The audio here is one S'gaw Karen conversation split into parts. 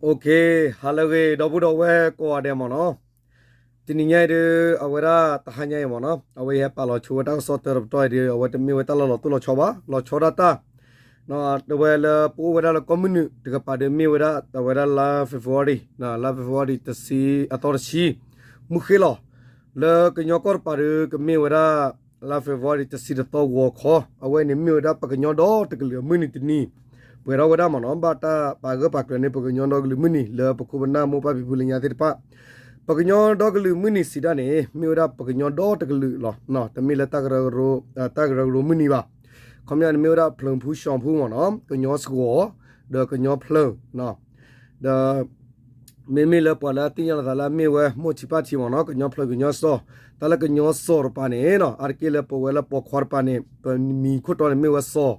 OK, ဟါလၢအဂ့ၤ ဒီပုၢ်ဒီဝဲၢ်ကိးဂၤဒဲးမ့ၢ်နီၤ. တနံၤညါအံၤဒီး အဝဲဒၣ်တဟါညါအံၤမ့ၢ်နီၤ အဝဲယဟဲပာ်လီၤဆိဝဲတၢ်ကစီၣ်တၢတပတီၢ်အံၤဒီး အဝဲတမ့ၢ်ဝဲတၢ်လီၢ်လီၤတိၢ်လီၤဆီဘၣ် လီၤဆီဒၣ်တၢ် တဝဲလၢပအိၣ်ဝဲဒၣ်လၢကီၢ်မုၢ်နုာ်တကပၤဒီးမ့ၢ်ဝဲဒၣ် အဝဲဒၣ်လါ February လါ February တဆံအသီတဆံ မုၢ်ဃ့လီၤ. လၢကညီကီၢ်တပၤဒီးကမ့ၢ်ဝဲဒၣ် လါ February တဆံတသီဂီၤခီ အဝဲန့ၣ်မ့ၢ်ဝဲဒၣ်ပကညီဒီတကလုာ်အမုၢ်နံၤတနံၤ ပှဲၤထီၣ်ဝဲဒၣ်မ့ၢ်နီၤ ဘၣ်တၢ်ပာ်ဂၢၢ်ပာ်ကျၢၤန့ၣ် ပကညီဒီကလုာ်မုၢ်နံၤ လၢပခိၣ်ပနၢ်မိၢ်ပၢ်ဖံဖုလၢညါသ့ၣ်တဖၣ် ပကညီဒီကလုာ်မုၢ်နံၤစံးဒၣ်န့ၣ် မ့ၢ်ဝဲဒၣ်ပကညီဒီတကလုာ်လီၤ. တမ့ၢ်လၢတၢ်ကရၢကရိ တၢ်ကရၢကရိမုၢ်နံၤဘၣ်. ခီပညီန့ၣ်မ့ၢ်ဝဲဒၣ်ဖျၢၣ်ဖုစီၤဖုမ့ၢ်နီၤ ကညီစှီၤ ဒီးကညီဖျၢၣ် ဒီး မ့မ့ၢ်လၢပှၤလၢအသ့ၣ်ညါလီၤသးလၢအမ့ၢ်ဝဲမိၢ်ထံးပၢ်ထံးမ့ၢ်နီၤ ကညီဖျၢၣ်ကညီစီၤ တၢ်လၢကညီစီၤတပၤန့ၣ်နီၤ အါတက့ၢ်လၢပဝဲလၢပိာ်ခွါတပၤန့ၣ် ပမံၤခိၣ်တီန့ၣ်မ့ၢ်ဝဲစီၤ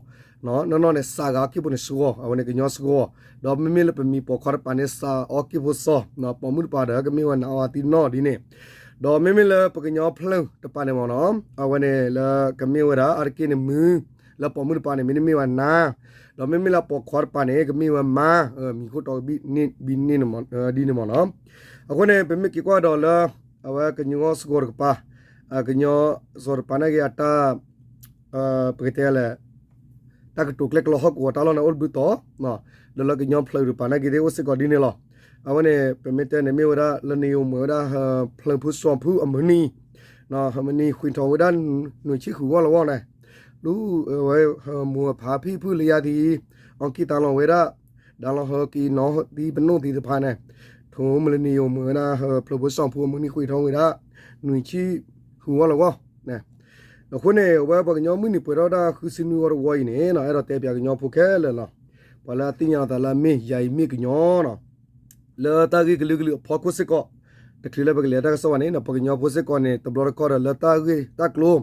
နီၢ်နီၢ်န့ၣ် စးဂၤအီၣ်က့ၢ်ဖိန့ၣ်စှီၤ အဝဲန့ၣ်ကညီစှီၤ ဒီးမ့မ့ၢ်လၢပမံၤပိာ်ခွါတပၤန့ၣ် စးအီၣ်က့ၢ်ဖိစီၤ ပိာ်မုၣ်တပၤဒီးကမ့ၢ်ဝဲနးအီၤသံနီၢ်ဒ်န့ၣ် ဒီးမ့မ့ၢ်လၢပကညီဖျၢၣ်တပၤန့ၣ်မ့ၢ်နီၤ အဝဲန့ၣ်လၢကမ့ၢ်ဝဲဒၣ်အါတက့ၢ်န့ၣ်မုၢ် လၢပိာ်မုၣ်တပၤန့ၣ် မ့တမ့ၢ်ဝဲနါ ဒီးမ့မ့ၢ်လၢပိာ်ခွါတပၤန့ၣ် ကမ့ၢ်ဝဲမါ မံၤခိၣ်တီကဘၣ်န့ၣ် ဒ်န့ၣ်မ့ၢ်နီၤ. အဃိန့ၣ် ပမ့ၢ်က့ၤကွၢ်ဒီးလၢ အဝဲကညီစှီၤတကပၤ ကညီစှီၤတပၤနာ်က့အတၢ် ပကတဲလဲၣ် တၢ်ကတိၤကျဲကလီဟီၣ်ကဝီၤတၢ်လီၢ်န့ၣ်အိၣ်တဘျုးတီၤ ဒီးလၢကညီဖျၢၣ်တပၤနာ်က့သ့ၣ်အိၣ်စ့ၢ်ကီးဒ်န့ၣ်လီၤ. အဝဲန့ၣ် ပမ့ၢ်တဲန့ၣ်မ့ၢ်ဝဲဒၣ်လၢနံၤအိၣ်မုာ်ဝဲဒၣ် ဖျၢၣ်ဖုစီၤဖုအမုၢ်နံၤ မုၢ်နံၤဃ့ထီၣ်ဝဲဒၣ် နွံဆံဃုဂီၢ်လီၤဂီၢ်န့ၣ် ဒ်ဝဲမိၢ်ဖးဖံဖုလၢယါသံ အီၣ်က့ၢ်သးလီၤဝဲဒၣ် ဒါလီၤဟၢက့ၤနီၢ်သံပနိၣ်သံတဖၣ်န့ၣ် ထိးမုၢ်လၢနံၤအိၣ်မုာ်ဝဲဒၣ် ဖျၢၣ်ဖုစီၤဖုအမုၢ်နံၤဃ့ထီၣ်ဝဲဒၣ် နွံဆံဃုဂီၢ်လီၤဂီၢ် အဃိန့ၣ် အဝဲပှၤကညီမုၢ်နံၤပှဲၤထီၣ်ဝဲဒၣ်ဃုဆံနွံဂီၢ်တဝီအံၤန့ၣ် အဲၣ်ဒိးတဲပၠးကညီဖိခဲလၢာ်လီၤ. ပှၤလၢအသ့ၣ်ညါလီၤသးလၢအမ့ၢ်ယၤအံၤမ့ၢ်ကညီနီၤ လၢတၢ်ဂ့ၢ်ကလုာ်ကလုာ်အဖီခိၣ်စ့ၢ်ကီး တချုးလၢပကလဲၤတၢ်ကစီၣ်ဘၣ်န့ၣ် ပှၤကညီဖိစ့ၢ်ကီးန့ၣ် တဘျီတခီၣ်ဒီးလၢတၢ်ဂ့ၢ်တၢ်ကျိၤ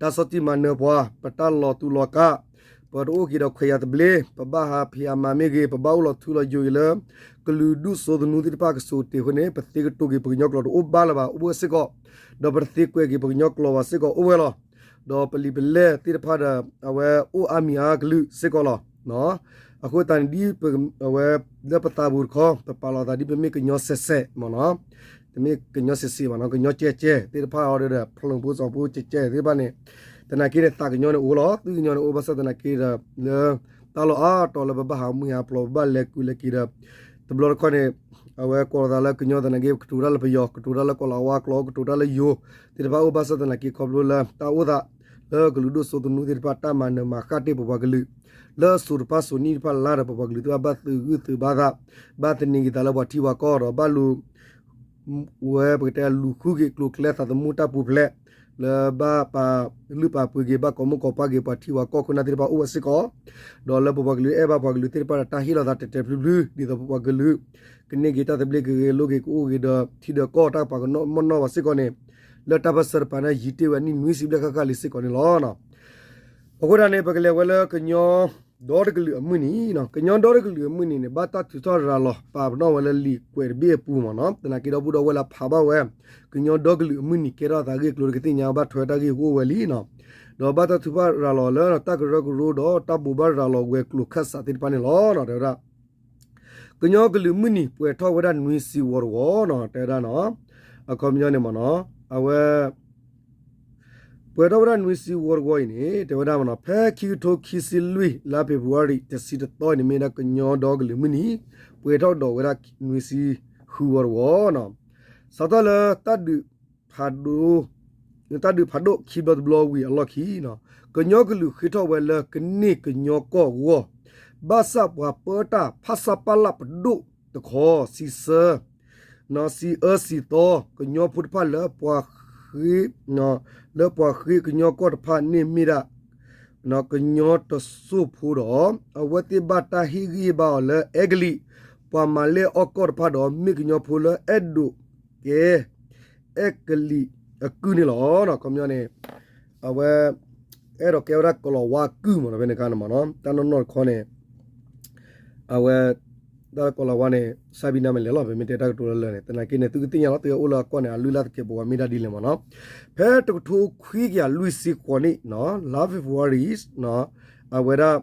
တၢ်ဆီၣ်တံၢ်မၤနၢၤပှၤ ပတၢ်လီၤတူာ်လီၤကာ် ပတအိၣ်က့ၤဒီးခွဲးယာ်သဘျ့ ပဘၣ်ဟးဖံးဟးမၤမ့ၢ်ဂ့ၤ ပဘၣ်အိၣ်လီၤထူလီၤယိာ်ဂ့ၤလၢ ကလုာ်ဒူၣ်စိသနူသ့ၣ်တဖၣ်ကဆိၣ်တ့ၢ်အဃိန့ၣ် ပသ့ကတိၤက့ၤပှၤကညီကျိာ်တအိၣ်ဘၣ်လၢၤဘၣ် အိၣ်ဝဲစ့ၢ်ကီး ဒီးပတသ့ကွဲးက့ၤပှၤကညီကျိာ်ဘၣ်စ့ၢ်ကီးအိၣ်ဝဲလီၤ. ဒီးပလံာ်ပလဲၢ်သ့ၣ်တဖၣ်ဒီး အဝဲအိၣ်အါမံၤအါကလုာ်စ့ၢ်ကီးလီၤ. အဃိသတးန့ၣ်ဒ် အဝဲလၢပသးပူၤတခီ ပပာ်လီၤသးဒ်ပမ့ၢ်ကညီစဲးစဲးမ့ၢ်နီၤ, တမ့ၢ်ကညီစဲးစဲးမ့ၢ်နီၤ, ကညီကဲကဲသ့ၣ်တဖၣ်အီၤဒီး ဖျၢၣ်ဖိစီၤဖိကဲကဲသ့ၣ်တဖၣ်န့ၣ် သနာ်က့န့ၣ် သးကညီန့ၣ်အိၣ်လီၤ, သုကညီန့ၣ်အိၣ်ဘၣ်ဆၣ်သနာ်က့ဒီး လၢတၢ်လီၢ်အါတီၤလၢပဘၣ်ဟးမုၢ်ဟးဖျိး ပဘၣ်လဲၤကူၤလဲၤက့ၤဒီး တဘျီတခီၣ်န့ၣ် အဝဲကိးလီၤသးလၢကညီသနာ်က့ ကတိၤတၢ်လၢပယီၤ ကတိၤတၢ်လၢကီၢ်လၤဝါကျိာ် ကတိၤတၢ်လၢယိၤသ့ၣ်တဖၣ်အိၣ်ဘၣ်ဆၣ်သနာ်က့ ခီဖျိလၢတၢ်အိၣ်သး လၢကလုာ်ဒိၣ်စိသနူသ့ၣ်တဖၣ် တၢ်မၤနၢၤမၤဃၣ်တ့ၢ်ပပှၤကလုာ် လၢစိၤတဖၣ်စိၤနံၣ်တဖၣ်လါဒီး ပပှၤကလုာ်သ့ၣ်တဖၣ်ဘၣ်သုးဂုာ်သုးဘါသး ဘၣ်သန့ၤက့ၤသးလၢပှၤထံပှၤကီၢ်ဒီး ဘၣ်လူၤ ဝဲပကတဲလူၤဃုက့ၤကျိၤကျဲသးသမူတၢ်ပူၤဖျဲး လၢဘၣ်ပာ်လုၢ်ပာ်ပှ့ၤက့ၤ ဘၣ်ကိးမုၣ်ကိးပှၢ်က့ၤ ပှၤထံပှၤကီၢ်ခိၣ်နၢ်သ့ၣ်တဖၣ်အိၣ်ဝဲစ့ၢ်ကီး ဒီးလၢပပှၤကလုာ်အဲၣ်ဘၣ်ပှၤကလုာ်သ့ၣ်တဖၣ်ဒီး တၢ်ဟ့ၣ်လီၤသးတဲာ်တဲာ်ဖျုဖျု ဒ်သိးပပှၤကလုာ် ကန့ၢ်က့ၤတၢ်သဘျ့ ကဂဲၤလိာ်က့ၤ ကအိၣ်က့ၤဒီးထံဒီးကီၢ် တၢ်ပာ်ကနီၣ်မနီၣ်ဘၣ်စ့ၢ်ကီးန့ၣ် လၢတၢ်ပၢၢ်ဆၢတပၤန့ၣ် ယံာ်တ့ၢ်ဝဲနံၣ်နွံဆံဘျဲၣ်ဃၣ်ဃၣ်လံစ့ၢ်ကီးန့ၣ်လီၤ. အဃိသတးန့ၣ် ပကလဲၤဝဲလၢကညီဒီတကလုာ်အမုၢ်နံၤ, ကညီဒီတကလုာ်အမုၢ်နံၤန့ၣ် ဘၣ်တၢ်ထုးထီၣ်ရၤလီၤ ပာ်ပနီၣ်ဝဲလၢလံာ်ကွဲးတဘ့ၣ်အပူၤမ့ၢ်နီၤ, သနာ်က့ဒီပုၢ်ဒီဝဲၢ်လၢဖးဘၣ်ဝဲ ကညီဒီကလုာ်အမုၢ်နံၤ ကဲထီၣ်သးဂ့ၢ်ကျိၤတကသ့ၣ်ညါဘၣ်ထွဲတၢ်ဂ့ၢ်ကအိၣ်ဝဲလံနီၤ, ဒီးဘၣ်တၢ်ထုးဖးရၤလီၤလၢ တၢ်ကရၢကရိဒီးတၢ်ဘိးဘၣ်ရၤလီၤဝဲၤကျိၤခၢၣ်စးသ့ၣ်တဖၣ်န့ၣ်လီၤ. တဲဝဲဒၣ် ကညီကလုာ်မုၢ်နံၤ ပှဲၤထီၣ်ဝဲဒၣ်နွံဆံဝီတဝီနီၤ, တဲဝဲဒၣ်နီၤ, အခီပညီန့ၣ်မ့ၢ်နီၤ, အဝဲ ပှဲၤထီၣ်ဝဲဒၣ်နွံဆံဝီတဝီအံၤန့ၣ် တဲဝဲဒၣ်မ့ၢ်နီၤ, ဖဲခံကထိခံဆံလွံၢ် လါဖ့ၤဘြူၤအါရံၤ တဆံတသီအံၤန့ၣ် မ့ၢ်ဒၣ်ကညီဒီကလုာ်မုၢ်နံၤ ပှဲၤထီၣ်ဒီးဝဲဒၣ်နွံဆံဃုဝီတဝီနီၤ, စးထီၣ်လၢတၢ်ဒုးဖးဒိၣ် တၢ်ဒုးဖးဒိၣ်ခံဘျီတဘျီဝံၤအလီၢ်ခံနီၤ, ကညီကလုာ်ဃ့ထီၣ်ဝဲလၢကန့ၢ်ကညီကီၢ်အဂီၢ်, ဘၣ်ဆၣ်ပှၤပၢတၢ် ဖဆပလ ပဒိၣ်တခီ စံးဆၢ စံးအၢစံးသီ ကညီဖိတဖၣ်လၢပှၤဃ့ လၢပှၤဃ့ကညီကီၢ်တဖၣ်န့ၣ်မ့ၢ်ဒၣ် ကညီတစိၢ်ဖိဒီး အဝဲသ့ၣ်ဘၣ်တၢ်ဟ့ၣ်ဂံၢ်ဟ့ၣ်ဘါအီၤလၢအဲကလံး ပှၤမၤလဲၢ်အီၣ်ကီၢ်တဖၣ်ဒီး မ့ၢ်ကညီဖိလၢအဲၣ်ဒိးကဲ အဲကလံးအကုၢ်န့ၣ်လီၤ. ခီပညီန့ၣ် အဝဲ အဲၣ်ဒိးကဲဝဲဒၣ်ကီၢ်လၤဝါအကုၢ်မ့ၢ်နီၤ, ဖဲန့ၣ်အခါန့ၣ်မ့ၢ်နီၤ, တၢ်နီၢ်နီၢ်တခီန့ၣ် အဝဲ တၢ်လၢကီၢ်လၤဝါန့ၣ် စၢ်ဘံၣ်နါမလဲၣ်လီၤ, ပမ့ၢ်တဲတၢ်ကတိၤလၢလၢာ်န့ၣ် သနာ်က့န့ၣ် သုကသ့ၣ်ညါလီၤ သုအိၣ်လၢအကီၢ်န့ၣ် အလုၢ်အလၢ်သကဲးပဝးမ့ၢ်ဒၣ်ဒ်လဲၣ်မ့ၢ်နီၤ, ဖဲတကထိခွံကယၤလွံၢ်ဆံဃိးနံၣ်နီၤ လါ February အဝဲဒၣ်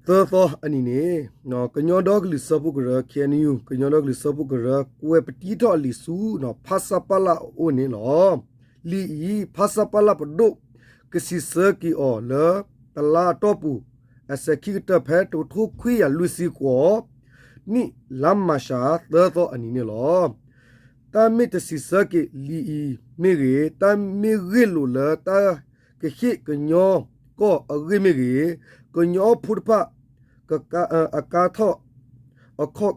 သၢသီအနံၤန့ၣ် ကညီဒီကလုာ်စၢဖှိၣ်ကရၢ ခ့ၣ်အဲၣ်ယူၣ် ကညီဒီကလုာ်စၢဖှိၣ်ကရၢ ကွဲးပတံထီၣ်အလံာ်ဆူ ဖဆပလ အအိၣ်န့ၣ်လီၤ. လံာ်အံၤ ဖဆပလ ပဒိၣ် ကစံးဆၢက့ၤအီၤလၢ တလါအတီၢ်ပူၤ အစဲးခံကတၢၢ် ဖဲတကထိခွံကယၤလွံၢ်ဆံဃိး နံၣ် လါမၢ်ၡး သၢသီအနံၤန့ၣ်လီၤ. တၢ်မ့ၢ်တစံးဆၢက့ၤလံာ်အံၤမ့ၢ်ဂ့ၤ, တၢ်မ့ၢ်ဂ့ၢ်လိာ်လၢတၢ်ကဟ့ၣ်ကညီကီၢ်အဂ့ၢ်မ့ၢ်ဂ့ၤ, ကညီဖိတဖၣ် အကါထီၣ်အခီၣ်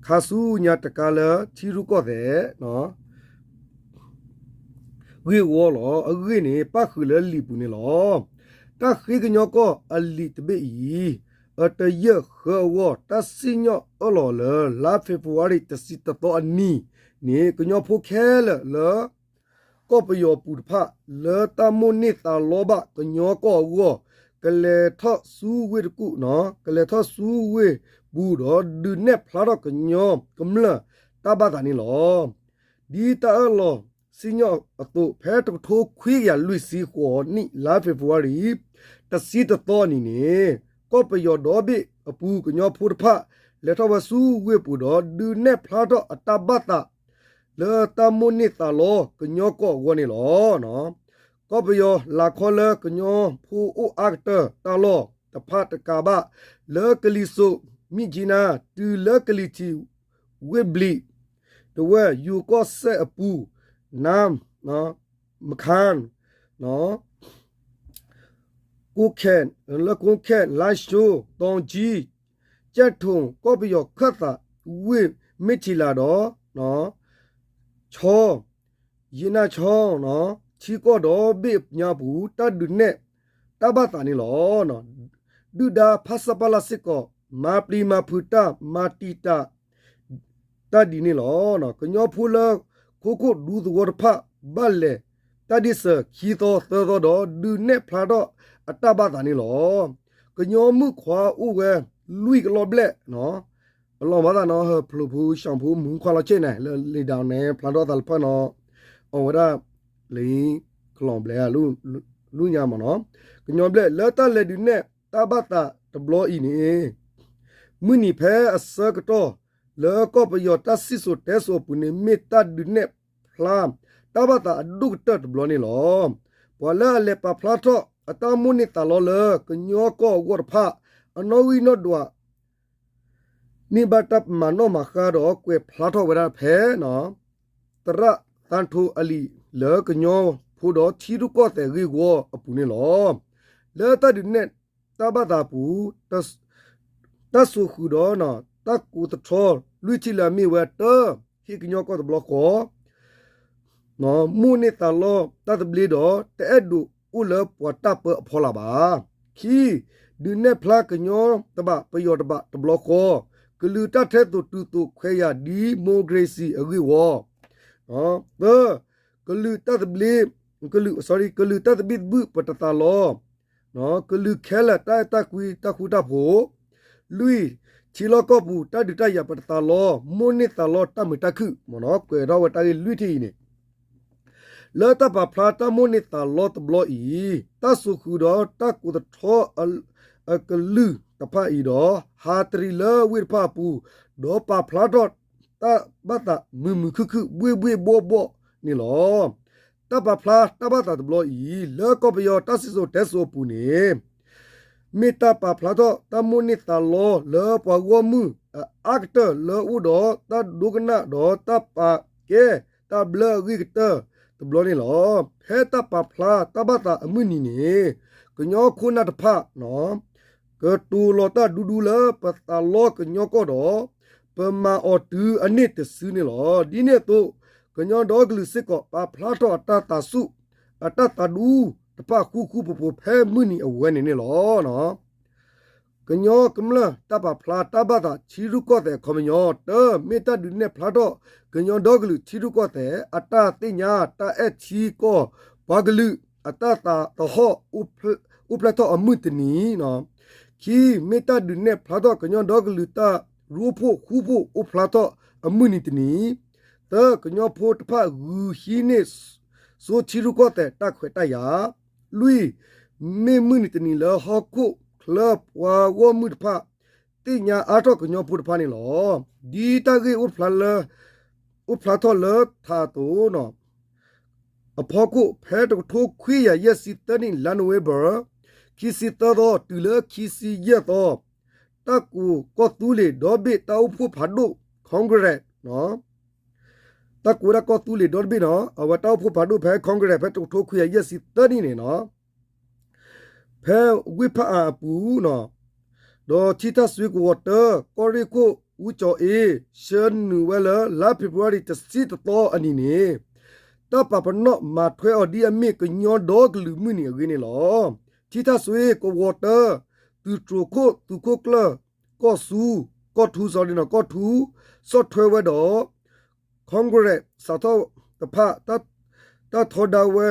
ခါဆူညါတကါလၢထံရူၢ်ကီၢ်သဲး ဂ့ၢ်ဝီလီၤ. အဂ့ၢ်န့ၣ် ပၣ်ဃုာ်လၢလံာ်ပူၤန့ၣ်လီၤ. တၢ်ဃ့ကညီကီၢ်အလံာ်တဘ့ၣ်အံၤ အတယၢၢ်ဃၢအဂီၢ် တၢ်စံၣ်ညီၣ်အၢၣ်လီၤလၢ လါ February တဆံတသီအနံၤန့ၣ် ကညီဖိခဲလၢာ်လၢ ကီၢ်ပယီၤပူၤတဖၣ် လၢတၢ်မိၣ်န့ၢ်သးလီဘၣ်ကညီကီၢ်အဂီၢ် ကလဲၤထီၣ်ဆူဝ့ၢ်တကူၣ်, ကလဲၤထီၣ်ဆူဝ့ၢ်ပူၤဒီး ဒုးနဲၣ်ဖျါထီၣ်ကညီကမျၢၢ်တၢ်ဘၣ်သးန့ၣ်လီၤ. ဒ်တၢ်အၢၣ်လီၤစံၣ်ညီၣ်အသိး ဖဲတကထိခွံကယၤလွံၢ်ဆံဃိးနံၣ် လါ February တဆံတသီအနံၤန့ၣ် ကီၢ်ပယီၤဒီဘ့ၣ်အပူၤကညီဖိတဖၣ် လဲၤထီၣ်ဝဲဆူဝ့ၢ်ပူၤဒီး ဒုးနဲၣ်ဖျါထီၣ်အတၢ်ဘၣ်သး လၢတၢ်မိၣ်န့ၢ်သးလီကညီကီၢ်အဂီၢ်န့ၣ်လီၤ. ကီၢ်ပယီၤလာ်ခီလၢကညီဖိအိၣ်အါကတၢၢ်တၢ်လီၢ်တဖၣ်တကးဘၣ် လၢကလံၤစိး မြစ်ကြီးနား တုၤလၢကလံၤထံး ဝ့ၢ်ဘျံး တဝဲၢ် ယိၤကီၢ်စဲၣ်အပူၤ နါ မခါ ကိးခဲၣ် လၢကိးခဲၣ် လါၡိ တီကၠံ ကၠဲၣ်ထိၣ် ကီၢ်ပယီၤခၢၣ်သး ဝ့ၢ်မ့ၢ်ထံးလးဒီး ဆီ ယ့နၢ်ဆီ ထံကီၢ်ဒီဘ့ၣ်ညါပူၤ တၢ်ဒုးနဲၣ်တၢ်ဘၣ်သးန့ၣ်လီၤ. ဒုၣ်ဒါဖဆပလစ့ၢ်ကီး မၤပျံၤမၤဖုးတၢ် မၤတံာ်တာ် တၢ်ဒ်န့ၣ်လီၤ. ကညီဖိလၢ ခိခိၣ်ဒူသဝီတဖၣ် ဘၣ်လဲၤတၢ်ဒ့ၣ်စၢၤခံသီသၢသီဒီး ဒုးနဲၣ်ဖျါထီၣ်အတၢ်ဘၣ်သးန့ၣ်လီၤ. ကညီမုၣ်ခွါအိၣ်ဝဲလွံၢ်ကလီၢ်ဘျဲၣ် အလီၢ်မၤသးနီၤ ဟၢဖျိးဖု ဆှီဖု မုၣ်ခွါလီၤဆ့ၣ်န့ၣ် လၢလံာ်ဒၣ်န့ၣ် ဖျါထီၣ်သးလၢဖၣ်နီၤ အဝဲဒၣ် လၢ ကလီၢ်ဘျဲၣ် လူညါမ့ၢ်နီၤ ကညီဘျဲၣ် လၢတၢ်လဲၤဒုးနဲၣ်တၢ်ဘၣ်သးတဘျီအံၤန့ၣ် မုၢ်နံၤဖဲအဆၢကတီၢ် လၢကီၢ်ပယီၤတၢ်စံၣ်စိၤတဲစိၤအပူၤန့ၣ် မ့ၢ်တၢ်ဒုးနဲၣ်ဖျါ တၢ်ဘၣ်သးအဒိၣ်ကတၢၢ်တဘျီန့ၣ်လီၤ. ပှၤလၢအလဲၤပာ်ဖျါထီၣ်အတၢ်မိၣ်န့ၢ်သးလီလၢ ကညီကီၢ်အဂီၢ်တဖၣ် အနီၣ်ဂံၢ်နီၣ်ဒွး န့ၢ်ဘၣ်တၢ်မၤနီၣ်မၤဃါဒီး ကွဲးဖျါထီၣ်ဝဲဒၣ်ဖဲ သရၣ်သန်းထွန်းအလံာ် လၢကညီဖိဒီးထံရူၢ်ကီၢ်သဲးဂ့ၢ်ဝီအပူၤန့ၣ်လီၤ. လၢတၢ်ဒုးနဲၣ်တၢ်ဘၣ်သးအပူၤ တၢ်စိာ်ဃုာ်ဒီး တၢ်ကိးသထီလွံၢ်ထံၣ်လၢအမ့ၢ်ဝဲ တၢ ဟ့ၣ်ကညီကီၢ်တဘျီဃီ မိၣ်န့ၢ်သးလီတၢ်သဘျ့ဒီး တအဲၣ်ဒိးအိၣ်လၢပှၤတၢ်ပၢအဖီလာ်ဘၣ်. ခံ, ဒုးနဲၣ်ဖျါကညီတဘၣ် ပယီၤတဘၣ်တဘျီဃီ ကလုာ်တၢ်ထဲသိးတုၤသိးခွဲးယာ်ဒ်မိၢ်ကရ့းစံၣ်အဂ့ၢ်ဝီ, သၢ, ကလုာ်တၢ်သဘျ့, ကလုာ်, ကလုာ်တၢ်သဘံၣ်သဘုၣ်ပတသးလီ ကလုာ်ခဲလၢာ်တၢ်အဲၣ်တၢ်ကွံတၢ်ဃူတၢ်ဖိး, လွံၢ်, ထံလီၢ်ကီၢ်ပူၤတၢ်ဒုးတၢ်ယၤပတသးလီ မိၣ်န့ၢ်သးလီတၢ်မုာ်တၢ်ခုၣ် မ့ၢ်နီၤ ကွဲးထီၣ်ဝဲတၢ်ဂ့ၢ်လွံၢ်ထံၣ်အံၤန့ၣ် လၢတၢ်ပာ်ဖျါတၢ်မိၣ်န့ၢ်သးလီတဘျီအံၤ တၢ်စိာ်ဃုာ်ဒီးတၢ်ကိးသထီအကလုာ်တဖၣ်အံၤဒီး ဟးတရံးလၢဝ့ၢ်တဖၣ်အပူၤ ဒီးပာ်ဖျါထီၣ်တၢ်ဘၣ်သးမုာ်မုာ်ခုၣ်ခုၣ်ဘှ့ၣ်ဘှ့ၣ်ဘှီၣ်ဘှီၣ်န့ၣ်လီၤ. တၢ်ပာ်ဖျါတၢ်ဘၣ်သးတဘျီအံၤ လၢကီၢ်ပယီၤတၢ်စံၣ်စိၤတဲစိၤအပူၤန့ၣ် မ့ၢ်တၢ်ပာ်ဖျါထီၣ်တၢ်မိၣ်န့ၢ်သးလီလၢပှၤဂီၢ်မုၢ်အအါကတၢၢ်လၢအအိၣ်ဒီးတၢ်ဒိကနၣ်ဒီးတၢ်ပာ်ကဲတၢ်ဘျၢအဂ့ၢ်ကတၢၢ်တဘျီန့ၣ်လီၤ. ဖဲတၢ်ပာ်ဖျါတၢ်ဘၣ်သးအမုၢ်နံၤန့ၣ် ကညီခိၣ်နၢ်တဖၣ် ကတိၤလီၤတၢ်ဒူဒူလၢပသးလီကညီကီၢ်ဒီး ပမၤအီၤတုၤအန့ၢ်တစုန့ၣ်လီၤ. ဒ်န့ၣ်အသိး ကညီဒီကလုာ်စ့ၢ်ကီး ပာ်ဖျါထီၣ်အတၢ်သးဆူၣ် အတၢ်သးဒူတဖၣ်ဃူဃူဖိးဖိးဖဲမုၢ်နံၤအဝဲန့ၣ်န့ၣ်လီၤ. ကညီကမျၢၢ်တၢ်ပာ်ဖျါတၢ်ဘၣ်သးထံရူၢ်ကီၢ်သဲးအခီပညီ တၢ မ့ၢ်တၢ်ဒုးနဲၣ်ဖျါထီၣ် ကညီဒီကလုာ်ထံရူၢ်ကီၢ်သဲး အတၢ်သ့ၣ်ညါတၢ်အဲၣ်ထံကီၢ်ပှၤကလုာ် အတၢ်သးသဟီၣ်အိၣ်ဖျဲၣ်ထီၣ်အမုၢ်တနံၤ, ခံ, မ့ၢ်တၢ်ဒုးနဲၣ်ဖျါထီၣ်ကညီဒီကလုာ်တၢ်ရိဖှိၣ်ဃူဖှိၣ်အိၣ်ဖျါထီၣ်အမုၢ်နံၤတနံၤ, သၢ, ကညီဖိတဖၣ်ဂုာ်ဟံးန့ၢ်စိထံရူၢ်ကီၢ်သဲးတၢ်ခွဲးတၢ်ယာ်, လွံၢ်, မ့ၢ်မုၢ်နံၤတနံၤလၢဟီၣ်ခိၣ် လၢပှၤဂီၢ်မုၢ်တဖၣ် သ့ၣ်ညါအါထီၣ်ကညီဖိတဖၣ်န့ၣ်လီၤ. ဒ်တၢ်ဂ့ၢ်အိၣ်ဖျါလၢ အိၣ်ဖျါထီၣ်လၢထးအသိး အဖီခိၣ် ဖဲတကထိခွံကယၤယဲၢ်ဆံသၢနံၣ် လါနိၣ်ဝ့ဘၢၣ် ခံဆံသၢသီ တုၤလၢခံဆံယဲၢ်သီ တၢ်ကိးကီၢ်သူလ့ၤဒီဘ့ၣ် တၢ်အိၣ်ဖှိၣ်ဖးဒိၣ် Congress တၢ်ကိးဝဲဒၣ်ကီၢ်သူလ့ၤဒီတဘ့ၣ်နီၤ အဝဲတၢ်အိၣ်ဖှိၣ်ဖးဒိၣ်ဖဲ Congress ဖဲတကထိခွံကယၤယဲၢ်ဆံသၢနံၣ်န့ၣ်နီၤ ဖဲဝ့ၢ်ဖၣ်အၣ်အပူၤနီၤ ဒီးထံထၣ်စွ့ကဝီၤတၢ ကီၢ်ရ့ၣ်ခိၣ် အူကၠီၤအ့ ဆှၢနုာ်ဝဲလၢ လါဖ့ၤဘြူၤအါရံၤ တဆံတသီအနံၤန့ၣ် တၢ်ပာ်ပနီၣ်မၤထွဲအီၤဒ်အမ့ၢ်ကညီဒီကလုာ်မုၢ်နံၤအဂ့ၢ်န့ၣ်လီၤ. ထံထၣ်စွ့ကဝီၤတၢ သုးတြိၤခိၣ် သုးခိၣ်ကျၢၢ် ကီၢ်ဆူ ကီၢ်ထူ စီၤဒနီၤ ကီၢ်ထူ ဆီၣ်ထွဲဝဲဒီး Congress စးထီၣ်တဖၣ် တၢ်ထီဒါဝဲ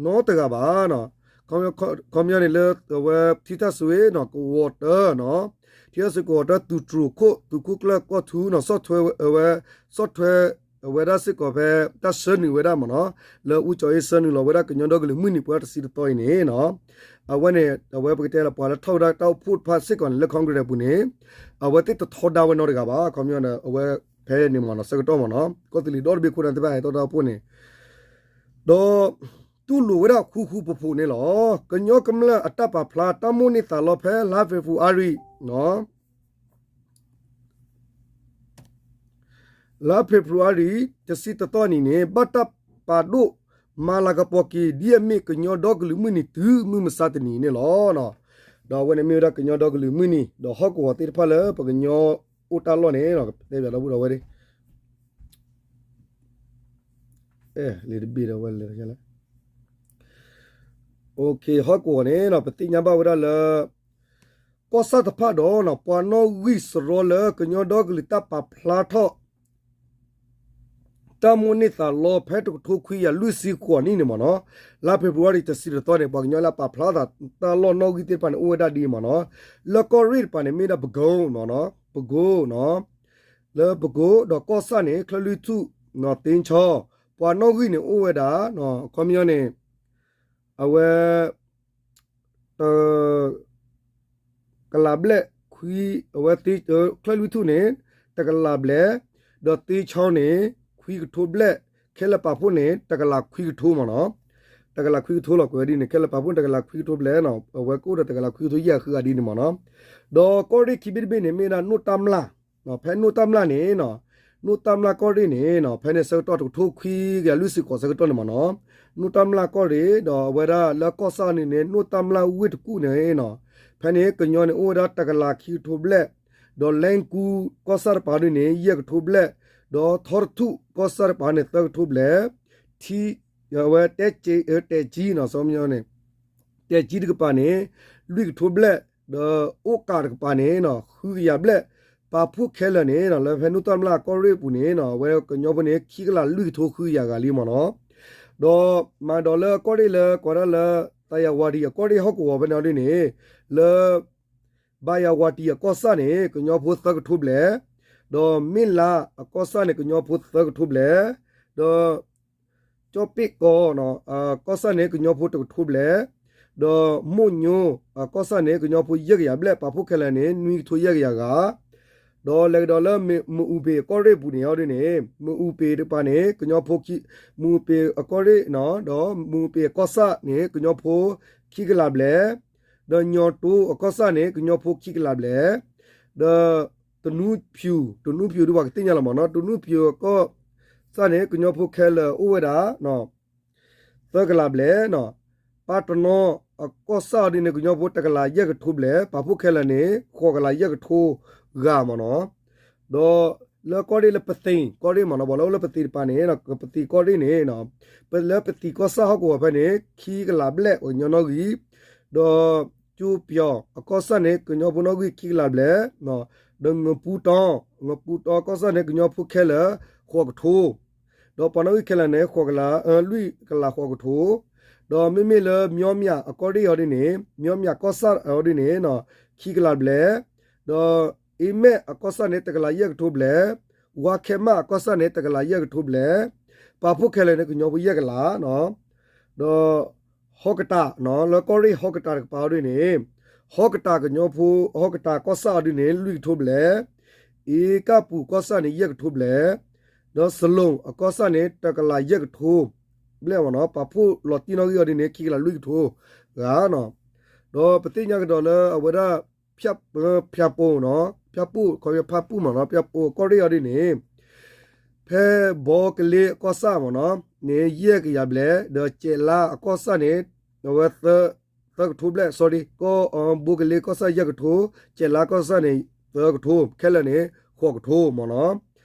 နီတဂၤဘၣ်. ခီပညီန့ၣ်လၢအဝဲ ထံထၣ်စွ့နီၤ ကဝီၤတၢနီၤ ထံထၣ်စွ့ကဝီၤတၢ သုးတြိၤခိၣ် သုးခိၣ်ကျၢၢ်ကီၢ်ထူနီၤ ဆီၣ်ထွဲဝဲ ဆီၣ်ထွဲဝဲဒၣ်စ့ၢ်ကီးဖဲ တၢ်ဆှၢနုာ်ဝဲဒၣ်မ့ၢ်နီၤ လၢအူကၠီၤအ့ဆှၢနုာ်လီၤဝဲဒၣ်ကညီဒီကလုာ်မုၢ်နံၤပှဲၤတဆံတသီအံၤန့ၣ်နီၤ အဝဲန့ၣ် အဝဲပကတဲလၢပှၤလၢထီၣ်ဝဲဒၣ်တၢ်အိၣ်ဖှိၣ်တဖၣ်စ့ၢ်ကီးန့ၣ် လၢ Congress ပူၤန့ၣ် အဝဲသ့ၣ်တထီဒါဝဲနီတဂၤဘၣ်. ခီပညီန့ၣ် အဝဲဖဲန့ၣ်မ့ၢ်နီၤ ဆၢကတီၢ်မ့ၢ်နီၤ ကီၢ်သူလ့ၤဒီတဘ့ၣ်ခိၣ်နၢ်သ့ၣ်တဖၣ်ဟဲထီၣ်တၢ်အိၣ်ဖှိၣ်န့ၣ် ဒီး တူၢ်လိာ်ဝဲဒၣ်ဃူဃူဖိးဖိးန့ၣ်လီၤ. ကညီကမျၢၢ်အတၢ်ပာ်ဖျါ တၢ်မိၣ်န့ၢ်သးလီဖဲလါဖ့ၤဘြူၤအါရံၤ လါဖ့ၤဘြူၤအါရံၤ တဆံတသီနံၤန့ၣ် ဘၣ်တၢ်ပာ်ဒိၣ်မၤလၤကပီၤက့ၤ ဒ်အမ့ၢ်ကညီဒီကလုာ်မုၢ်နံၤတုၤမုၢ်မဆါတနံၤန့ၣ်လီၤ. ဒီးအဝဲန့ၣ်မ့ၢ်ဝဲဒၣ်ကညီဒီကလုာ်မုၢ်နံၤ ဒီးဟီၣ်ကဝီၤသ့ၣ်တဖၣ်လၢပကညီအိၣ်တၢ်လီၢ်န့ၣ် တဲဘၣ်ဒီပုၢ်ဒီဝဲၢ် လံာ်တဘ့ၣ်ဒီးဝဲလဲၣ် ဟီၣ်ကဝီၤန့ၣ် ပသ့ၣ်ညါဘၣ်ဝဲဒၣ်လၢ ကီၢ်ဆၣ်တဖၣ်ဒီး ပှၤနီၣ်ဂံၢ်စရီလၢကညီဒီကလုာ်တၢ်ပာ်ဖျါထီၣ် တၢ်မိၣ်န့ၢ်သးလီ ဖဲတကထိခွံကယၤလွံၢ်ဆံဃိးနံၣ်န့ၣ်မ့ၢ်နီၤ, လါဖ့ၤဘြူၤအါရံၤ တဆံတသီန့ၣ် ပှၤကညီလၢပာ်ဖျါသးတၢ်လီၢ်နီၣ်ဂံၢ်သ့ၣ်တဖၣ်န့ၣ် အိၣ်ဝဲဒၣ်ဒ်အံၤမ့ၢ်နီၤ. လၢကီၢ်ရ့ၣ်တပၤန့ၣ် မ့ၢ်ဒၣ်ပကိ, ပကိ, လၢပကိဒီးကီၢ်ဆၣ်န့ၣ် ချၢၣ်လွံၢ်ထူၣ် သ့ၣ်ဆီ, ပှၤနီၣ်ဂံၢ်န့ၣ်အိၣ်ဝဲဒၣ် ခီပညီန့ၣ် အဝဲ တ ကလးဘျဲၣ်ခွံ, အဝဲ ချၢၣ်လွံၢ်ထူၣ်န့ၣ် တကလးဘျဲၣ်, ဒီးသ့ၣ်ဆီန့ၣ် ခွံကထိဘျဲၣ်, ခဲလၢာ်ပာ်ဖှိၣ်န့ၣ် တကလးခွံကထိမ့ၢ်နီၤ, တကလးခွံကထိလီၤ ကွဲးဝဲဒ်န့ၣ် ခဲလၢာ်ပာ်ဖှိၣ်န့ၣ် တကလးခွံကထိဘျဲၣ်နီၤ, အဝဲကအိၣ်ဒီးတကလးခွံကထိယဲၢ်ဃုဂၤဒ်န့ၣ်မ့ၢ်နီၤ. ဒီးကီၢ်ရ့ၣ်ခံဘ့ၣ်တဘ့ၣ်န့ၣ် မ့ၢ်ဝဲဒၣ်နိၣ်တၢ်မျၢ် ဖဲနိၣ်တၢ်မျၢ်န့ၣ် နိၣ်တၢ်မျၢ်ကီၢ်ရ့ၣ်န့ၣ် ဖဲန့ၣ်ဆၢကတီၢ်တကထိခွံကယၤလွံၢ်ဆံဃိးဆၢကတီၢ်န့ၣ်မ့ၢ်နီၤ, နိၣ်တၢ်မျၢ်ကီၢ်ရ့ၣ် ဒီးအဝဲဒၣ်လၢကီၢ်ဆၣ်န့ၣ်န့ၣ် နိၣ်တၢ်မျၢ်ဝ့ၢ်တကူၣ်န့ၣ်နီၤ, ဖဲန့ၣ်ကညီန့ၣ်အိၣ်ဝဲဒၣ်တကလးခံကထိဘျဲၣ်, ဒီးလဲကူကီၢ်ဆၣ်တပၤဒ်န့ၣ် ယဲၢ်ကထိဘျဲၣ်, ဒီးထီတထူၣ်ကီၢ်ဆၣ်တပၤန့ၣ် သၢကထိဘျဲၣ်, ထံ အဝဲတဲက့ တဲကံနီၤ စီၤမညီန့ၣ် တဲကံတကပၤန့ၣ် လွံၢ်ကထိဘျဲၣ်, ဒီးအိၣ်ကးတကပၤန့ၣ် ဃုကယၤဘျဲၣ်, ပာ်ဖှိၣ်ခဲလၢာ်န့ၣ် လၢဖဲနိၣ်တၢ်မျၢ်ကီၢ်ရ့ၣ်အပူၤန့ၣ် အဝဲကညီဖိန့ၣ် ခံကလးလွံၢ်ကထိဃုကယၤဂၤလံမ့ၢ်နီၤ. ဒီးမၤဒီးလၢကီၢ်ရ့ၣ်လၢကိးဒၣ်လၢ သးယၤဝၤဒံၣ်အကီၢ်ရ့ၣ်ဟီၣ်ကဝီၤဖဲန့ၣ်ဒ်န့ၣ် လၢ ဘါယၤဝၤတံၣ်အကီၢ်ဆၣ်န့ၣ် ကညီဖိသၢကထိဘျဲၣ်, ဒီးမ့ၢ်လါအကီၢ်ဆၣ်န့ၣ် ကညီဖိသၢကထိဘျဲၣ်, ဒီး ကၠီၣ်ပ့ၣ်ကီ အကီၢ်ဆၣ်န့ၣ် ကညီဖိတကထိဘျဲၣ်, ဒီးမိၢ်ညိအကီၢ်ဆၣ်န့ၣ် ကညီဖိယဲၢ်ကယၤဘျဲၣ် ပာ်ဖှိၣ်ခဲလၢာ်န့ၣ် နွံကထိယဲၢ်ကယၤဂၤ, ဒီးလဲၤကဒီးလၢ မအူပ့ၤအကီၢ်ရ့ၣ်ပူၤန့ၣ်အီၤဒ်န့ၣ် မအူပ့ၤတကပၤန့ၣ် ကညီဖိ မအူပ့ၤအကီၢ်ရ့ၣ် ဒီးမအူပ့ၤအကီၢ်ဆၣ်န့ၣ် ကညီဖိခံကလးဘျဲၣ်, ဒီးညီၣ်တိအကီၢ်ဆၣ်န့ၣ် ကညီဖိခံကလးဘျဲၣ်, ဒီးတနူဖၠူၣ်, တနူဖၠူၣ်ဒ်ပှၤကသ့ၣ်ညါလီၤမ့ၢ်နီၤ, တနူဖၠူၣ်အကီၢ်ဆၣ်န့ၣ် ကညီဖိခဲလၢာ်အိၣ်ဝဲဒၣ် သၢကလးဘျဲၣ်, ပၢ်တနီအကီၢ်ဆၣ်အီၤဒ်န့ၣ် ကညီဖိတကလးယဲၢ်ကထိဘျဲၣ်, ပာ်ဖှိၣ်ခဲလၢာ်န့ၣ် ဃိးကလးယဲၢ်ကထိဂၤမ့ၢ်နီၤ. ဒီးလၢကီၢ်ရ့ၣ်လၢပသံးကီၢ်ရ့ၣ်မ့ၢ်နီၤ, ပှၤလၢအိၣ်လၢပသံးတပၤန့ၣ် ပသံးကီၢ်ရ့ၣ်န့ၣ် လၢပသံးကီၢ်ဆၣ်ဟီၣ်ကဝီၤဖဲန့ၣ် ခံကလးဘျဲၣ်ပှၤကညီနီၣ်ဂံၢ်, ဒီးကၠိပျီၤအကီၢ်ဆၣ်န့ၣ် ကညီဖိနီၣ်ဂံၢ်ခံကလးဘျဲၣ်, ဒီးငပူတီ, ငပူတီကီၢ်ဆၣ်န့ၣ် ကညီဖိခဲလၢာ်ဃိးကထိ ဒီးပှၤနီၣ်ဂံၢ်ခဲလၢာ်န့ၣ် ဃိးကလး, လွံၢ်ကလးဃိးကထိ, ဒီးမ့မ့ၢ်လၢ မၠီမၠးအကီၢ်ရ့ၣ်အီၤဒ်န့ၣ်, မၠီမၠးကီၢ်ဆၣ်အီၤဒ်န့ၣ် ခံကလးဘျဲၣ်, ဒီးအ့မဲၣ်အကီၢ်ဆၣ်န့ၣ် တကလးယဲၢ်ကထိဘျဲၣ်, ဝါခဲမၣ်အကီၢ်ဆၣ်န့ၣ် တကလးယဲၢ်ကထိဘျဲၣ်, ပာ်ဖှိၣ်ခဲလၢာ်န့ၣ် ကညီဖိယဲၢ်ကလး, ဒီး ဟီၣ်ကတၢ်, လၢကီၢ်ရ့ၣ်ဟီၣ်ကတၢ်တကပၤအီၤဒ်န့ၣ်, ဟီၣ်ကတၢၢ်ကညီဖိ ဟီၣ်ကတၢၢ်ကီၢ်ဆၣ်အီၤဒ်န့ၣ် လွံၢ်ကထိဘျဲၣ်, အ့ကၢ်ပူၤကီၢ်ဆၣ်န့ၣ် ယဲၢ်ကထိဘျဲၣ်, ဒီးစလူၣ်အကီၢ်ဆၣ်န့ၣ် တကလးယဲၢ်ကထိဘျဲၣ်မ့ၢ်နီၤ, ပာ်ဖှိၣ်လီၤတံၢ်နီၣ်ဂံၢ်အီၤဒ်န့ၣ် ခံကလးလွံၢ်ကထိဂၤနီၤ, ဒီးပသ့ၣ်ညါကဒီးလၢအဝဲဒၣ် ဖၠၣ်ပိၢ်နီၤ, ဖၠၣ်ပိၢ် ခီဖျိဖၣ်ပူၣ်မ့ၢ်နီၤ, ဖၠၣ်ပိၢ်ကီၢ်ရ့ၣ်အီၤဒ်န့ၣ် ဖဲဘီကလ့အကီၢ်ဆၣ်မ့ၢ်နီၤ န့ၣ် ယဲၢ်ကယၤဘျဲၣ်, ဒီးကဲးလါအကီၢ်ဆၣ်န့ၣ် အဝဲ သၢကထိဘျဲၣ်, sorry, ကီၢ် ဘီကလ့ကီၢ်ဆၣ်ယဲၢ်ကထိ, ကဲးလါကီၢ်ဆၣ်န့ၣ် သၢကထိ, ခဲလၢာ်န့ၣ် ဃိးကထိမ့ၢ်နီၤ,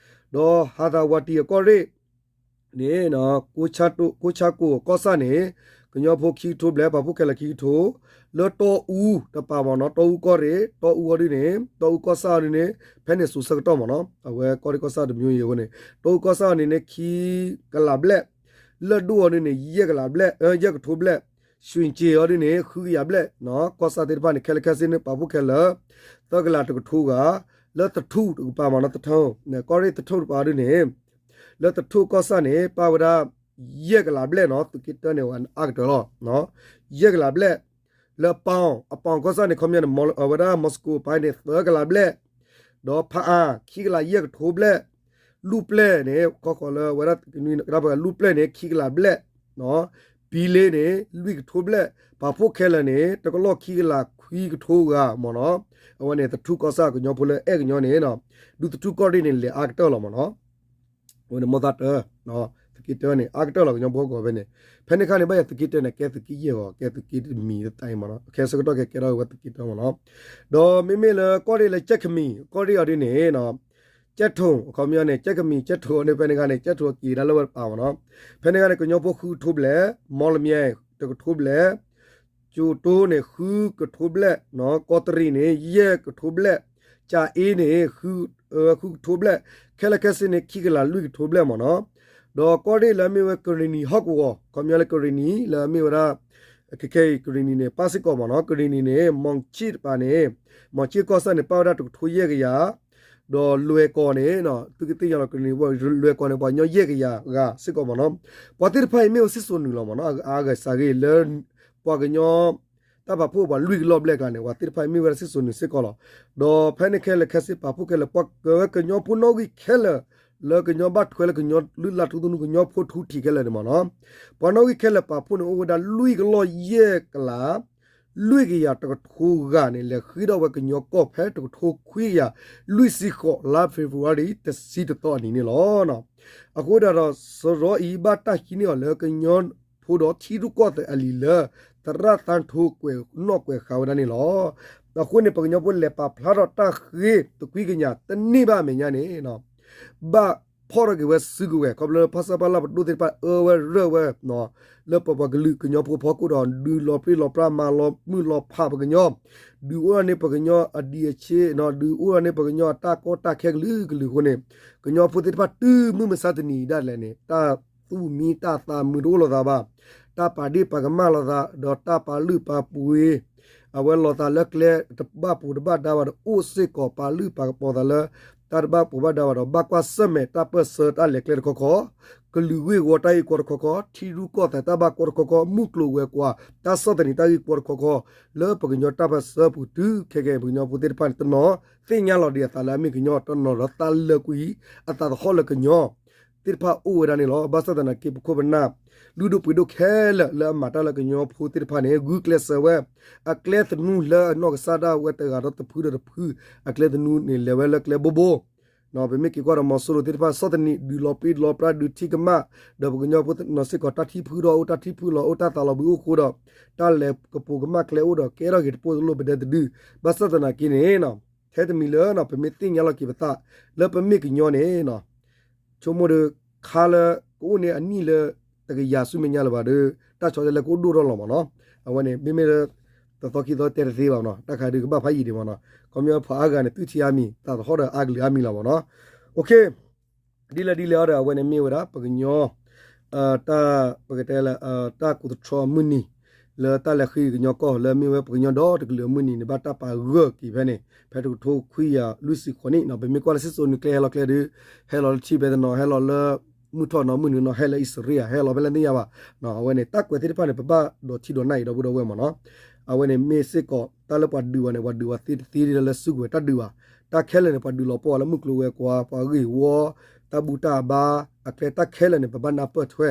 ဒီးဟးသးဝးတံၢ်အကီၢ်ရ့ၣ်န့ၣ် ကိးဆၣ်ကိၣ်အကီၢ်ဆၣ်န့ၣ် ကညီဖိခံကထိဘျဲၣ်, ပာ်ဖှိၣ်ခဲလၢာ်ခံကထိ, လၢတီအူတပၤမ့ၢ်နီၤ, တီအူကီၢ်ရ့ၣ်, တီအူအီၤဒ်န့ၣ် တီအူကီၢ်ဆၣ်အီၤဒ်န့ၣ် ဖဲန့ၣ်စိၤဆၢကတီၢ်မ့ၢ်နီၤ, အဝဲကီၢ်ရ့ၣ်ကီၢ်ဆၣ်တမျိုးအံၤအဃိန့ၣ် တီအူကီၢ်ဆၣ်အီၤဒ်န့ၣ် ခံကလးဘျဲၣ်, လၢၢ်ဒိၣ်အီၤဒ်န့ၣ် ယဲၢ်ကလးဘျဲၣ်, ယဲၢ်ကထိဘျဲၣ်, ရွှ့ၣ်ကၠ့ၣ်အီၤဒ်န့ၣ် ဃုကယၤဘျဲၣ်, ကီၢ်ဆၣ်သ့ၣ်တဖၣ်န့ၣ် ခဲလၢာ်ခဲဆ့န့ၣ် ပာ်ဖှိၣ်ခဲလၢာ် သၢကလးတကထိဂၤ, လၢသထူၣ်တကပၤမ့ၢ်နီၤ, သထူၣ်, ကီၢ်ရ့ၣ်သထူၣ်တပၤအီၤဒ်န့ၣ် လၢသထူၣ်ကီၢ်ဆၣ်န့ၣ် ပၣ်ဝဲဒၣ် ယဲၢ်ကလးဘျဲၣ်နီၤ, သုးက့တၢန့ၣ် အါကတၢၢ်လီၤ, ယဲၢ်ကလးဘျဲၣ်, လၢပီၣ်, အပီၣ်ကီၢ်ဆၣ်န့ၣ် ခီပညီန့ၣ် အဝဲဒၣ် Moscow ပၤန့ၣ် သၢကလးဘျဲၣ်, ဒီးဖးအါ ခံကလးယဲၢ်ကထိဘျဲၣ်, လူၢ်ပျဲၢ်န့ၣ် ခီဃီၤလၢအဝဲဒၣ် လူၢ်ပျဲၢ်န့ၣ် ခံကလးဘျဲၣ်, ပံၤလ့န့ၣ် လွံၢ်ကထိဘျဲၣ်, ပာ်ဖှိၣ်ခဲလၢာ်န့ၣ် တကလီၢ်ခံကလးခွံကထိဂၤမ့ၢ်နီၤ, အဝဲန့ၣ် သထူၣ်ကီၢ်ဆၣ်ကညီဖိလၢအဲၣ်ကညီန့ၣ် ဒူသထူၣ်ကီၢ်ရ့ၣ်န့ၣ် လဲၤအါကတၢၢ်လီၤမ့ၢ်နီၤ အဝဲန့ၣ် မိၢ်သၣ်တၢ, သုးက့တၢန့ၣ် အါကတၢၢ်လီၤကညီဖိဟီၣ်ကဝီၤဖဲန့ၣ်, ဖဲန့ၣ်အခါန့ၣ် ဘၣ်ယၤသုးက့တၢန့ၣ် ကဲသုးက့ယဲၢ်ဂီၤ ကဲသုးက့တမံၤတသးအံၤမ့ၢ်နီၤ, ခဲဆၢကတီၢ်ကဲကဲထီၣ်ဝဲသုးက့တၢမ့ၢ်နီၤ, ဒီးမ့မ့ၢ်လၢကီၢ်ရ့ၣ်လၢကၠဲၣ်ခမံၤ ကီၢ်ရ့ၣ်အီၤဒ်န့ၣ် ကၠဲၣ်ထိၣ် အခီပညီန့ၣ် ကၠဲၣ်ခမံၤ ကၠဲၣ်ထိၣ်အီၤန့ၣ် ဖဲန့ၣ်အခါန့ၣ် ကၠဲၣ်ထိၣ်အက့ၤဒၣ်လၢဝဲတပၤမ့ၢ်နီၤ, ဖဲန့ၣ်အခါန့ၣ် ကညီဖိဃုကထိဘျဲၣ်, မီလမၠဲၣ် တကထိဘျဲၣ်, ကၠိၤတိန့ၣ် ဃုကထိဘျဲၣ်, ကီးတရံးန့ၣ် ယဲၢ်ကထိဘျဲၣ်, ကၠၤအ့န့ၣ် ဃုကထိဘျဲၣ်, ခဲလၢာ်ခဲဆ့န့ၣ် ခံကလးလွံၢ်ကထိဘျဲၣ်မ့ၢ်နီၤ, ဒီးကီၢ်ရ့ၣ်လၢအမ့ၢ်ဝဲကရ့ၣ်နံၤဟီၣ်ကဝီၤ ခီပညီလၢကရ့ၣ်နံၤ လၢအမ့ၢ်ဝဲဒၣ် ခဲခဲအံၤ ကရ့ၣ်နံၤန့ၣ် ပၣ်စ့ၢ်ကီးမ့ၢ်နီၤ, ကရ့ၣ်နံၤန့ၣ် မီၣ်ခၠ့ၣ်တပၤန့ၣ် မီၣ်ခၠ့ၣ်ကီၢ်ဆၣ်န့ၣ် ပၣ်ဝဲဒၣ်တကထိယဲၢ်ကယၤ, ဒီးလွဲၢ်ကီၢ်န့ၣ် သုကသ့ၣ်ညါလီၤ ကရ့ၣ်နံၤ လွဲၢ်ကီၢ်န့ၣ် ပှၤကညီယဲၢ်ကယၤဂၤစ့ၢ်ကီးမ့ၢ်နီၤ, ပှၤသ့ၣ်တဖၣ်အံၤမ့ၢ်ဝဲစံၣ်စိၤနုာ်လီၤမ့ၢ်နီၤ, အဂၤစးဂ့ၤလၢ ပှၤကညီ တၢ်ပာ်ဖှိၣ်ပှၤလွံၢ်ကလီၢ်ဘျဲၣ်ကျါန့ၣ် ပှၤသ့ၣ်တဖၣ်အံၤမ့ၢ်ဝဲဒၣ်စံၣ်စိၤနုာ်စ့ၢ်ကီးလီၤ, ဒီးဖဲန့ၣ်ခဲလၢာ်ခဲဆ့ပာ်ဖှိၣ်ခဲလၢာ် ပှၤကညီဖိနီၣ်ဂံၢ်ခဲလၢာ် လၢကညီဘၣ်ထွဲလၢကညီလုၢ်လၢ်ထူသနူ ကညီဖိထူထံးခဲလၢာ်န့ၣ်မ့ၢ်နီၤ, ပှၤနီၣ်ဂံၢ်ခဲလၢာ်ပာ်ဖှိၣ်န့ၣ် အိၣ်ဝဲဒၣ်လွံၢ်ကလီၢ်ယဲၢ်ကလး လွံၢ်ကယၤတကထိဂၤန့ၣ် လဲၤဃ့ထီၣ်ဝဲကညီကီၢ်ဖဲတကထိခွံကယၤ လွံၢ်ဆံဃိး လါ February တဆံတသီအနံၤန့ၣ်လီၤ. အဃိဒၣ်ဒီး စရီအံၤဘၣ်တၢ်ဟံးန့ၢ်အီၤလၢကညီဖိဒီးထံရူၢ်ကီၢ်သဲးအလံာ်လၢ သရၣ်သၣ်ထိကွဲးနီၣ်ကွဲးဃာ်ဝဲဒၣ်န့ၣ်လီၤ. အဃိန့ၣ် ပှၤကညီဖိလဲၤပာ်ဖျါထီၣ်တၢ်ဃ့တကွံကညးတန့ၢ်ဘၣ်အမဲာ်ညါန့ၣ် ဘၣ်ဖီၣ်ထီၣ်က့ၤဝဲစုကဝဲၤ ခီဖျိလၢဖဆပလ ပဒိၣ်သ့ၣ်တဖၣ်အၢဝဲရၢဝဲ လၢပပှၤကလုာ်ကညီဖိဖီခိၣ်ဒီး ဒုးလီၤပြံလီၤပြါ မၤလီၤမုၢ်လီၤဖးပှၤကညီ, ဒုးအိၣ်ထီၣ်န့ၢ်ပှၤကညီအဒံးအဆ့, ဒုးအိၣ်ထီၣ်န့ၢ်ပှၤကညီအတၢ်ကီတၢ်ခဲကလုာ်ကလုာ်အဃိန့ၣ်, ကညီဖိသ့ၣ်တဖၣ်တုၤမုၢ်မဆါတနံၤဒၣ်လဲာ်န့ၣ် တၢ်သူၣ်မံတၢ်သးမုာ်တအိၣ်လိာ်သးဘၣ်, တၢ်ပာ်ဒ့ၣ်ပာ်ကမၣ်လိာ်သး ဒီးတၢ်ပာ်လုၢ်ပာ်ပှ့ၤ အဝဲလိာ်သးလၢကျဲတဘၣ်ပူၤတဘၣ်ဒါဘၣ်ဒီး အိၣ်စ့ၢ်ကီးပာ်လုၢ်ပာ်ကပီၤသးလၢ တၢ်တဘၣ်ပူၤဘၣ်ဒါဘၣ်ဒီး ဘၣ်ကွၢ်ဆၢၣ်မဲာ်တၢ်ပၢၢ်ဆၢတၢ်လဲၤကျဲတခီခီ, ကလုာ်ဂ့ၢ်ဝီတၢ်ဂ့ၢ်ကီတခီခီ, ထံရူၢ်ကီၢ်သဲးတၢ်ဘၣ်ကီတခီခီ, မုၢ်ကျိၤဝဲၤကွာ် တၢ်ဆီၣ်သနံးတၢ်ဂ့ၢ်ကီတခီခီ, လၢပကညီတၢ်ပၢၢ်ဆၢပူၤတုၤခဲကနံၣ်အံၤ ပကညီဖိသ့ၣ်တဖၣ်န့ၣ် တနီၤသ့ၣ်ညါလီၤဒံးအသးလၢအမ့ၢ်ကညီ တနီၤဒီးသးလၢာ်ကွံာ်အသးသဟီၣ်လၢကညီ သ့ၣ်တဖၣ်အိၣ်ဝဲဒၣ်န့ၣ်လီၤ. ဘၣ်ဆၣ်သနာ်က့ ပခိၣ်ပနၢ် လုၢ်ဒိၣ်ပှ့ၤဒိၣ်ခဲလၢာ်လၢအမၤတၢ်လၢကညီဖိသ့ၣ်တဖၣ်န့ၣ် ဂုာ်ကျဲးစၢးဝဲ အကျဲသနူလၢအနီၢ်ကစၢ်ဒၣ်ဝဲတဂၤဒီးတဖုဒီးတဖု အကျဲသနူန့ၣ် လဲၤဝဲလၢကျဲဘိဘိ ပမ့ၢ်က့ၤကွၢ်ဒီးမီၤစိရိၤသ့ၣ်တဖၣ် ဆီၣ်သနံးဒုးလီၤပြံလီၤပြါ ဒုးထံကမၣ် ဒီးပကညီဖိနီၤစ့ၢ်ကီး တၢ်ထံၣ်ဖုထီၣ်အိၣ် တၢ်ထံၣ်ဖုလီၤအိၣ် တၢ်သးလီၤဘှံးအိၣ်ဃိဒီး တၢ်လဲၤကပိာ်ကမၣ်ကျဲအိၣ်ဒီး ကဲထီၣ်က့ၤတပိၢ်တလိၣ်ပဒဲတဒု ဘၣ်ဆၣ်သနာ်က့န့ၣ် ထဲတမံၤလၢ ပမ့ၢ်သ့ၣ်ညါလီၤက့ၤပသး လၢပမ့ၢ်ကညီန့ၣ် ဆိကမိၣ်ဒီး ခါလၢကအိၣ်န့ၣ်အနံၣ်လၢတကယၤဆူမဲာ်ညါလၢၤဘၣ်ဒီး တၢ်ဆီတလဲကအိၣ်ဒိၣ်ထီၣ်လီၤမ့ၢ်နီၤ. အဝဲန့ၣ် မ့မ့ၢ်လၢ တသီခံသီတဲတသ့ဘၣ်မ့ၢ်နီၤ. တၢ်ခါဒုးကဘၣ်ဖးယံာ်ဒံးမ့ၢ်နီၤ. ခီပညီဖးအါဂၤန့ၣ် သုထံၣ်အါမံၤ သးသဟီၣ်ဒီးအါကလုာ်အါမံၤလီၤမ့ၢ်နီၤ. ဒ်လဲၣ်ဒ်လဲၣ်အီၤဒီး အဝဲန့ၣ်မ့ၢ်ဝဲဒၣ် ပကညီ တၢ် ပကတဲလၢ တၢ်ကိးသထြီအမုၢ်နံၤ လၢတၢ်လဲၤဃ့ကညီကီၢ် လၢအမ့ၢ်ဝဲပကညီဒီတကလုာ်အမုၢ်နံၤန့ၣ် ဘၣ်တၢ်ပာ်ဂၢၢ်က့ၤဖဲန့ၣ် ဖဲတကထိခွံကယၤလွံၢ်ဆံဃိးနံၣ်နီၤ. ပမ့ၢ်ကွၢ်လၢစံၣ်စိၤနုာ်ကျဲဟဲလီၤကျဲဒီး ဟဲလီၤလၢထံၣ်ဖဲတနီၤ ဟဲလီၤလၢ မုၢ်ထီၣ်နီၤ မုၢ်နုာ်နီၤ ဟဲလၢအံၣ်စရ့လး ဟဲလီၤဖဲလဲၣ်သ့ၣ်ညါဘၣ်. အဝဲန့ၣ် တၢ်ကွဲးသ့ၣ်တဖၣ်န့ၣ် ပဘၣ်ဒိးထံဒိးနၢ်အံၤ ဒီပုၢ်ဒီဝဲၢ်မ့ၢ်နီၤ. အဝဲန့ၣ်မ့ၢ်စ့ၢ်ကီး တၢ်လၢပှၤဒုးဘၣ်န့ၣ် ပှၤဒုးဘၣ်သ့တသ့လၢစုကဝဲၤတၢ်ဒုးဘၣ်. တၢ်ခဲလၢာ်န့ၣ် ပှၤဒုးလီၤပှီၢ်လၢမုၢ်ကျိၤဝဲၤကွာ် ပှၤဂ့ၢ်ဝီ တၢ်ဘူၣ်တၢ်ဘါ အကျဲတၢ်ခဲလၢာ်န့ၣ် ပဘၣ်နၢ်ပၢၢ်ထွဲ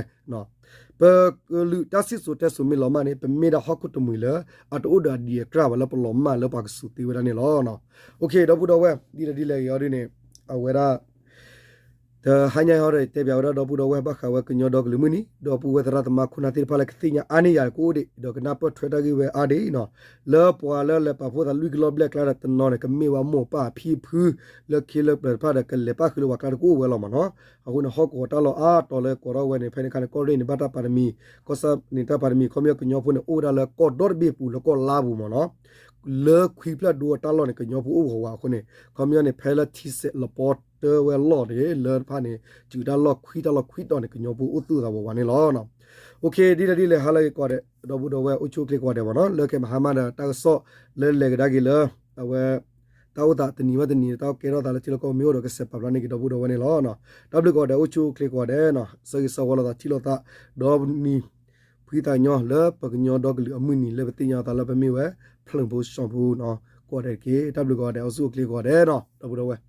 ပကလုာ်တၢ်စံၣ်စိၤတဲစိၤမ့ၢ်လီၤမၢ်န့ၣ် ပမ့ၢ်ဒၣ်ဟီၣ်ခိၣ်တမှံၤလၢ အတအိၣ်ဒီးအဒံးအကြၢးဘၣ်လၢပလီၤမၢ်လၢပှၤကစူးသ့ဝဲဒၣ်န့ၣ်လီၤ. ဒီပုၢ်ဒီဝဲၢ် ဒ်လဲၣ်ဒ်လဲၣ်ဂ့ၤအီၤဒ်န့ၣ် အဝဲဒၣ် တဟါညါဟီဒီး တဲပၠးဝဲဒၣ်ဒီပုၢ်ဒီဝဲၢ် ဘၣ်ဃးဝဲကညီဒီကလုာ်မုၢ်နံၤ ဒီပုၢ်ဝဲၢ်သရၣ်သမါခိၣ်နၢ်သ့ၣ်တဖၣ်လၢကသ့ၣ်ညါအါန့ၢ်ယၤကအိၣ်ဒံး ဒီးကနၢ်ပၢၢ်ထွဲတၢ်ဂ့ၢ်ဝဲအါဒံးနီၤ. လၢပှၤလၢလဲၤပာ်ဖှိၣ်သးလွံၢ်ကလီၢ်ဘျဲၣ်ကျါဒီးတနီၤန့ၣ် ကမ့ၢ်ဝဲမိၢ်ပၢ်ဖံဖု လၢခ့လၢပျၢၤတဖၣ်ဒီး ကလဲၤပၣ်ဃုာ်လၢပှၤကျါတကအိၣ်ဝဲလီၤမ့ၢ်နီၤ. အဃိန့ၣ် ဟီၣ်ကဝီၤတၢ်လီၢ်အါတီၤလၢကိးထီၣ်ဝဲန့ၣ် ဖဲန့ၣ်အခါန့ၣ် ကီၢ်ရ့ၣ်န့ၣ် ဘၣ်တၢ်ပာ်တမံၤ ကီၢ်ဆၣ်န့ၣ် တၢ်ပာ်တမံၤ ခီပညီကညီဖိန့ၣ် အိၣ်ဝဲဒၣ်လၢကီၢ်ဒီတဘ့ၣ်အပူၤ လၢကီၢ်လါပူၤမ့ၢ်နီၤ. လၢခွံဖျၢၣ်ဒိအတၢ်လီၢ်န့ၣ် ကညီဖိအိၣ်ဂီၤဝဲအဃိန့ၣ် ခီပညီန့ၣ် ဖဲလၢထံဆဲးလပီတၢဝဲလီၢ်တဂ့ၤ လၢတဖၣ်န့ၣ် စူၤတၢ်လီၢ်ခွံတၢ်လီၢ်ခွံတီၤန့ၣ် ကညီဖိအိၣ်သူၣ်သးဝးဝးန့ၣ်လီၤ. ဒ်လဲၣ်ဒ်လဲၣ် ဟါလၢအဂ့ၤကိးဂၤဒဲး ဒီပုၢ်ဒီဝဲၢ် အိၣ်ဆူၣ်အိၣ်ချ့ကိးဂၤဒဲးမ့ၢ်နီၤ. လၢကမၤဟါမၢ်ဒီးတၢ်ကစီၣ်လၢလဲၤကဒါက့ၤလၢ အဝဲ တၢ်အိၣ်သးတနံၤဘၣ်တနံၤ တၢ်ကဲထီၣ်သးလၢထံလီၢ်ကီၢ်ပူၤမ့ၢ်အိၣ်ဒီး ကစဲးပာ်ဖျါန့ၢ်က့ၤဒီပုၢ်ဒီဝဲၢ်န့ၣ်လီၤ. တၢ်ဘျုးကိးဂၤဒဲး အိၣ်ဆူၣ်အိၣ်ချ့ကိးဂၤဒဲးနီၤ. ဆၢဂ့ၤဆၢဝါလိာ်သးထံၣ်လိာ်သး ဒီးနံၤ ဖှံသးကညီလၢပကညီဒီကလုာ်အမုၢ်နံၤလၢပသ့ၣ်ညါသးလၢပမ့ၢ်ဝဲ ဖျၢၣ်ဖိစီၤဖိ ကိးဂၤဒဲးတက့ၢ်. တၢ်ဘျုးကိးဂၤဒဲး အိၣ်ဆူၣ်အိၣ်ချ့ကိးဂၤဒဲးနီၤ ဒီပုၢ်ဒီဝဲၢ်.